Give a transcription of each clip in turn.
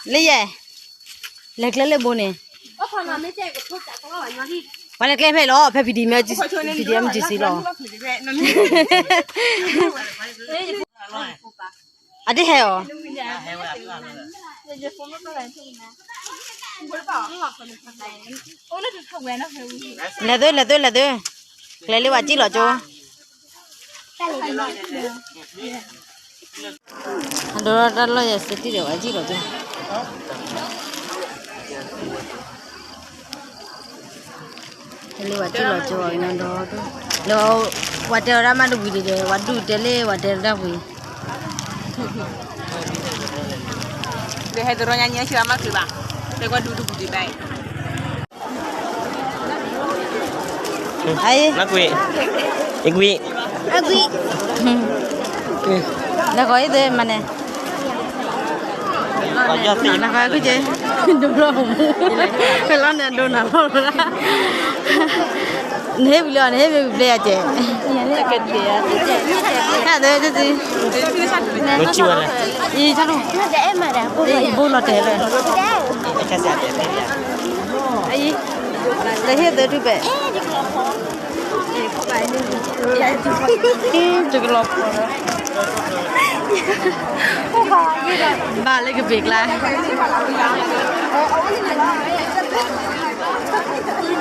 လၢယဲ, လဲၤကျဲလၢဘိန့ၣ်, ပှၤလဲၤကျဲဖဲလီၤ ဖဲ P D M, P D M G C လီၤ, အတဟဲအီၤ, လဲၤသု လဲၤသု လဲၤသု, ကျဲလၢပှၤစံၣ်လီၤကၠိ အဒိတၢ်လီၢ်ယဲစတံၢ်ဒီးဝဲကံၣ်လီၤကၠိ, လၢဝဲကံၣ်လီၤကၠိအီၤနီဒီ, လၢဝဲတဲဝဲဒၣ်မးတဝံၤဒံးဒီး ဝဲဒူၣ်တဲလၢဝဲတဲဝဲဒၣ်ဝံၤ ဒီးဟဲသရီညါညါဆံးအမၤက့ၤဘၣ်, တဲကွၢ်ဒူၣ်တပူၤဒံးဘၣ်အံၤ အကွံ, အကွံ, အကွံ, နဂီၤအံၤသ့မးန့ၣ်, နဂီၤအကွံက့, ဒိလီၤ, ဖဲလီၤန့ၣ်ဒိနၤလီၤ, နဟ့ၣ်ဝံၤလီၤ နဟ့ၣ်ဝံၤဘျဲယၤကဲ, ဟဲသ့တသံ, အံၤ ဘိလီၤတဲာ်လၢ, အံၤ, တဟ့ၣ်သ့ထုဘဲၣ်, တကလီၤဖီလီၤ, ဘၣ်လၢကပ့ၤကျါ,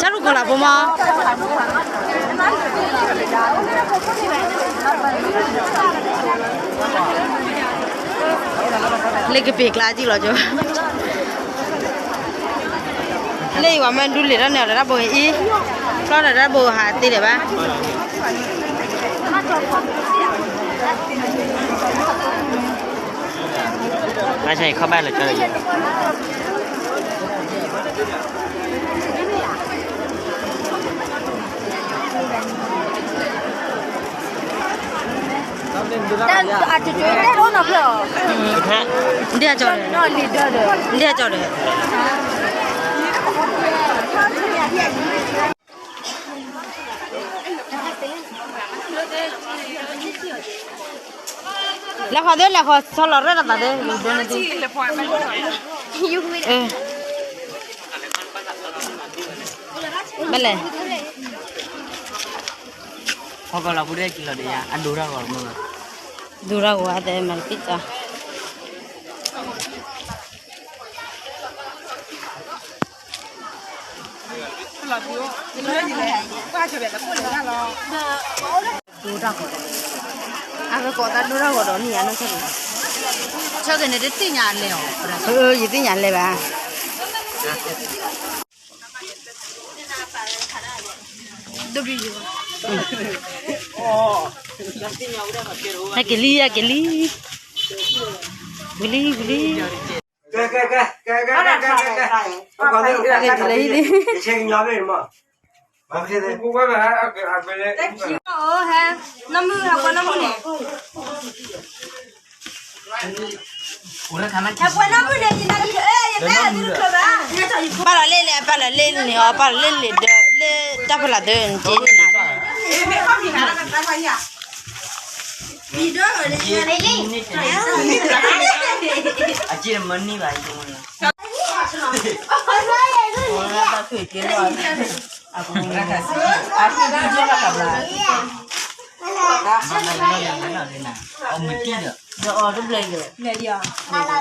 တၢ်လူၢ်ကီၤလၤဖိမး လၢကပ့ၤကျါကံၣ်လီၤကၠိ, လၢအံၤဝဲမ့ၢ်ဒူလံာ်ထီၣ်န့ၣ် အီၤဒီးတၢ်ဘိအံၤ, ဖျီၣ်ဒီးတၢ်ဘိဟးသ့ဒံးဘၣ် ဘၣ်ဆၣ်အံၤခီၣ်ဘၣ်လၢာ်ကၠီ, ဒ်အကၠီဒီး, ဒ်အကၠီဒီး, လဲၤဃီၤသ့ လဲၤဃီၤဆီလီၤရဲၣ်တသးသ့, မ့ၢ်လဲၣ်, ဖီကီၢ်လီၤဖိဒဲက့ၤလီၤဒီးယၤ အဒိတၢ်ဂီၤမ့ၢ်, ဒိတၢ်ဂီၤအသဲမၤတပံၢ်ကၠီ ဒိတၢ်ဂီၤ, အဝဲကိးသးဒိတၢ်ဂီၤဒီးန့ၣ်ယၤနီၢ်ဆၢၣ်, ဆၢၣ်က့ၤန့ၣ်တသ့ၣ်ညါအလဲၣ်အီၤ, ယသ့ၣ်ညါလဲၣ်ဘၣ်, ဟဲက့ၤလံ ဟဲက့ၤလံ, ဝံၤလံ ဝံၤလံ, ဟဲက့ၤလံ, နီၢ်မုၢ်ဟဲပှၤနီၢ်မုၢ်န့ၣ်, ပာ်လီၤလ့ၣ်လၢ ပာ်လီၤလ့ၣ်န့ၣ်အီၤ ပာ်လီၤလ့ၣ်လံာ်ဒီး လၢတၢ်ဖီလာ်သၢနက့နၤ အက့ၢ်မနုၤဘၣ်, အက့ၢ်ဒ်ကၠီလီၤကဘျါ, အမတံၢ်ဒီး, ဒီးအီၤတဘျီဒီး,